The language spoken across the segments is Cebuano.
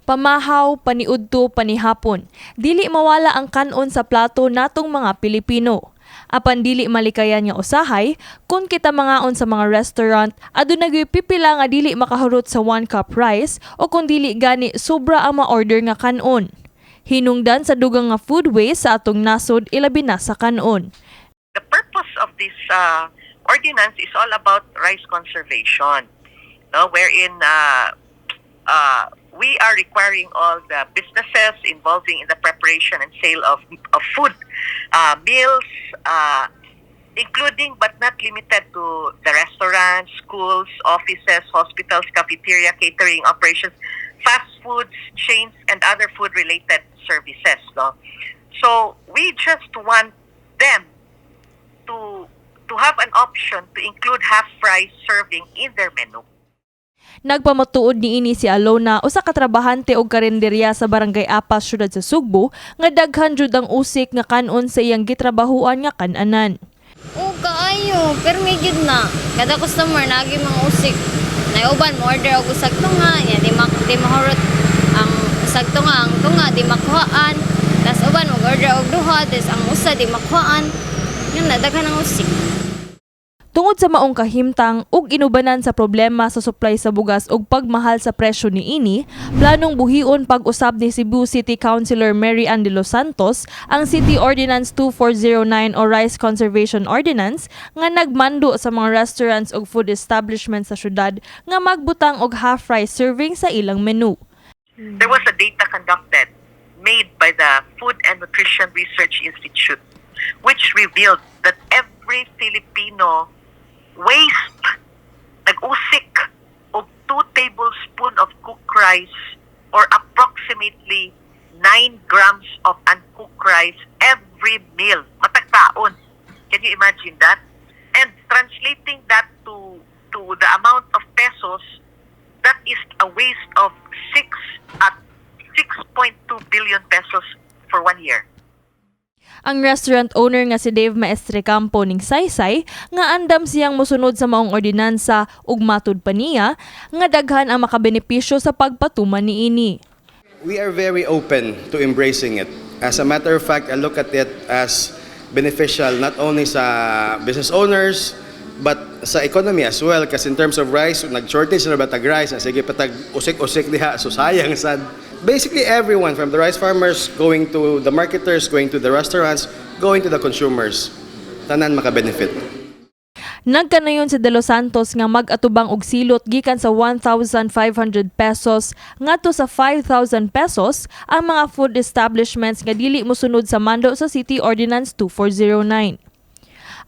Pamahaw, paniudto, panihapon. Dili mawala ang kanon sa plato natong mga Pilipino. Apan dili malikayan nga usahay kung kita mangaon sa mga restaurant, aduna gyud pipila nga dili makahurot sa 1 cup rice o kung dili gani, sobra ang ma-order nga kanon. Hinungdan sa dugang nga food waste sa atong nasod, ilabi na sa kanon. The purpose of this ordinance is all about rice conservation, no? Wherein we are requiring all the businesses involving in the preparation and sale of food, meals, including but not limited to the restaurants, schools, offices, hospitals, cafeteria, catering operations, fast foods, chains, and other food-related services. No? So we just want them to have an option to include half rice serving in their menu. Nagpamatuod niini si Alona, usa ka trabahante og karinderya sa Barangay Apas, syudad sa Sugbo, nga daghan jud ang usik nga kanon sa iyang gitrabahuan nga kan-anan. Oo, kaayo. Pero may gyud na. Kada customer nagi mga usik. Nay uban mo order og usag tunga, nya di mahurot ang usag tunga, ang tunga di makuhaan. Tas uban mo order og duha, tas ang usa di makuhaan. Yun na, daghan ang usik. Tungod sa maong kahimtang ug inubanan sa problema sa supply sa bugas ug pagmahal sa presyo niini, planong buhion pag-usab ni Cebu City Councilor Mary Ann de los Santos ang City Ordinance 2409 o Rice Conservation Ordinance nga nagmando sa mga restaurants ug food establishments sa syudad nga magbutang og half rice serving sa ilang menu. There was a data conducted made by the Food and Nutrition Research Institute, which revealed that every Filipino waste, nag-usik og 2 tablespoon of cooked rice or approximately 9 grams of uncooked rice every meal. Matag kaon. Can you imagine that? And translating that to the amount of pesos, that is a waste of 6 at 6.2 billion pesos for one year. Ang restaurant owner nga si Dave Maestre Campo ning saysay nga andam siyang mosunod sa maong ordinansa ug matud pa niya nga daghan ang makabenepisyo sa pagpatuman niini. We are very open to embracing it. As a matter of fact, I look at it as beneficial not only sa business owners, but sa economy as well. Kasi in terms of rice, nag-shortage na ba tag rice, sige pa tag usik-usik diha, so sayang sad. Basically everyone, from the rice farmers, going to the marketers, going to the restaurants, going to the consumers, tanan maka-benefit. Nagkanayon si De Los Santos nga mag-atubang og silot gikan sa 1,500 pesos ngadto sa 5,000 pesos ang mga food establishments nga dili mosunod sa mando sa City Ordinance 2409.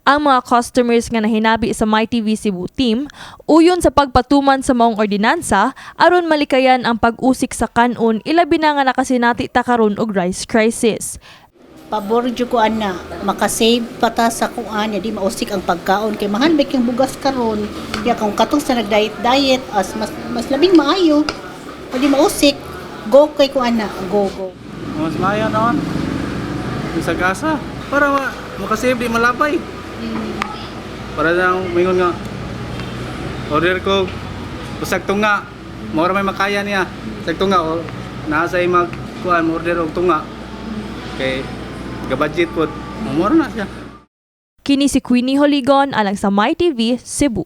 Ang mga customers nga nahinabi sa MyTV Cebu team, uyon sa pagpatuman sa maong ordinansa aron malikayan ang pag-usik sa kanon, ilabi na nga nakasinati ta karon og rice crisis. Pabor jud ko ana, makasave pa ta sa kuan, di mausik ang pagkaon kay mahal ba kang bugas karon. Ya kung katong sa nag-diet diet as mas mas labing maayo. O di mausik, go kay ko ana, go go. Mas maayo noon. Sa gasa. Para makasave, di malapay. Para lang mingon nga order ko usag tunga. Mao ra may makaya niya. Usag tunga o naa sa mag kuan mo order og tunga. Kay ga-budget pod. Mura na siya. Kini si Queenie Holigon alang sa MyTV Cebu.